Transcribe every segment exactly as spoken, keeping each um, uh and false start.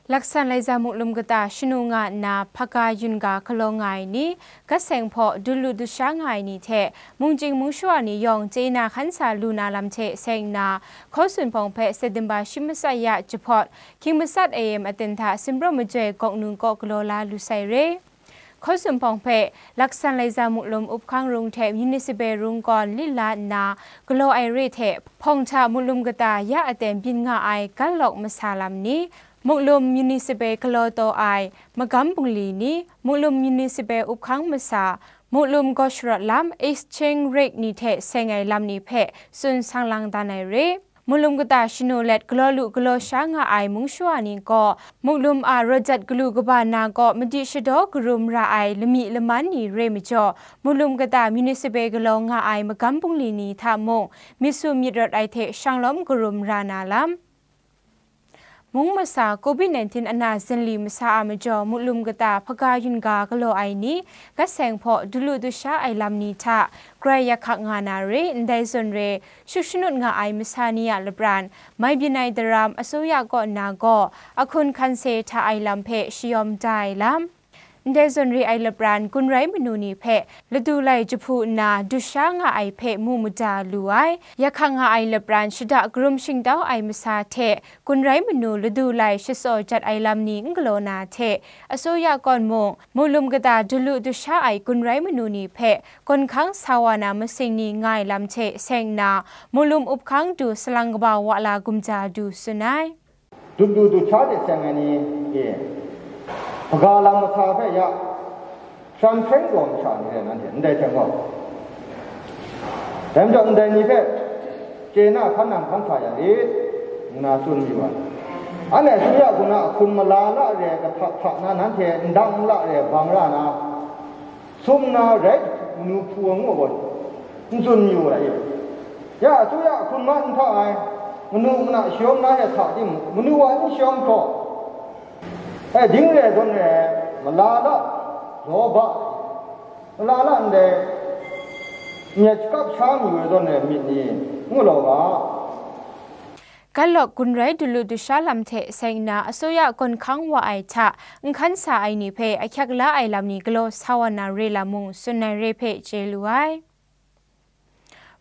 Laksan Laiza Muklum kata shanu nga nna hpaga yun ga galaw nga ai ni, gat seng hpaw du lu du sha nga ai ni hte mungchying mungshawa ni yawng chye na hkan sa lu na lam hte seng nna, Hkawsun hpawng hpe September shi matsat ya jahpawt, hkying matsat A M aten hta Sinpraw Majoi Gawknu kaw galaw la lu sai re. Hkawsun hpawng hpe Laksan Laiza Muklum Up Hkang Rung hte Municipal Rung kawn lit la nna galaw ai re hte, hpawng hta Muklum kata ya aten byin nga ai gat lawk masa lam ni, Muklum Municipal galaw taw ai magam bungli ni, Muklum Municipal Up Hkang masa, Muklum gaw sharawt lam, Exchange Rate ni hte seng ai lam ni hpe tsun sang lang dan ai re. Muklum kata shanu let galaw lu galaw sha nga ai mungshawa ni gaw, Muklum a rawt jat galu kaba na kaw madi shadaw karum ra ai lami laman ni re majaw, Muklum kata Municipal galaw nga ai magam bungli ni hta mung, myit su myit rawt ai hte shanglawm karum ra na lam. Mung masa covid nineteen ana zinli masa a majaw, Muklum kata hpaga yun ga galaw ai ni, gat seng hpaw du lu du sha ai lam ni hta, grai yak hkak nga na re, ndai zawn re, shut shanut nga ai masa ni a lapran, mai byin ai daram, asuya kaw nna gaw, ahkun hkan se hta ai lam hpe shayawm da ai lam. Ndai zawn re ai lapran, gun rai manu ni hpe ladu lai jahpu nna du sha nga ai hpe mu mada lu ai. Yak hkak nga ai lapran, shada karum shingtau ai masa hte gun rai manu ladu lai shatsaw jat ai lam ni n galaw na hte, asuya kawn mung, Muklum kata du lu du sha ai gun rai manu ni hpe gawn hkang sa wa na masing ni nga ai lam hte seng nna, Muklum Up Hkang du salang kaba wa la gumja du tsun ai. Du lu du sha de seng ai ni e, hpaga lang masa hpe ya, hkran hpyen gaw masha ni rai nanhte, ndai hte gaw. Dai majaw ndai ni hpe chye na hkan nang hkan sa ya rit, nna tsun mayu ai. Anhte asuya hku na ahkun mala la re ai kahta hta na nanhte ndang la re ai bang ra na, sum na rai manu hpu ai ngu gaw, n tsun mayu ai. Ya, asuya hkun ma n hta ai, manu mana shayawm na ya hta timung, manu wa n shayawm hkra, e, ding re ai zawn re ai, mala la, law ba, mala la ndai, myit shakap sha mayu ai zawn re ai myit ni, ngu law ga. Gat lawk gun rai du lu du sha lam hte seng nna, asuya gawn hkang wa ai hta, n hkan sa ai ni hpe ahkyak la ai lam ni galaw sa wa na re lam mung tsun ai re hpe chye lu ai.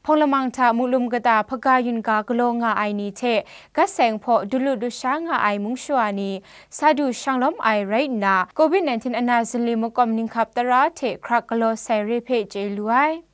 Hpawng lamang hta Muklum kata hpaga yun ga galaw nga ai ni hte, gat seng hpaw du lu du sha nga ai mungshawa ni, sa du shanglawm ai rai nna, covid nineteen ana zinli makawm ninghkap tara hte hkrak galaw sai re hpe chye lu ai.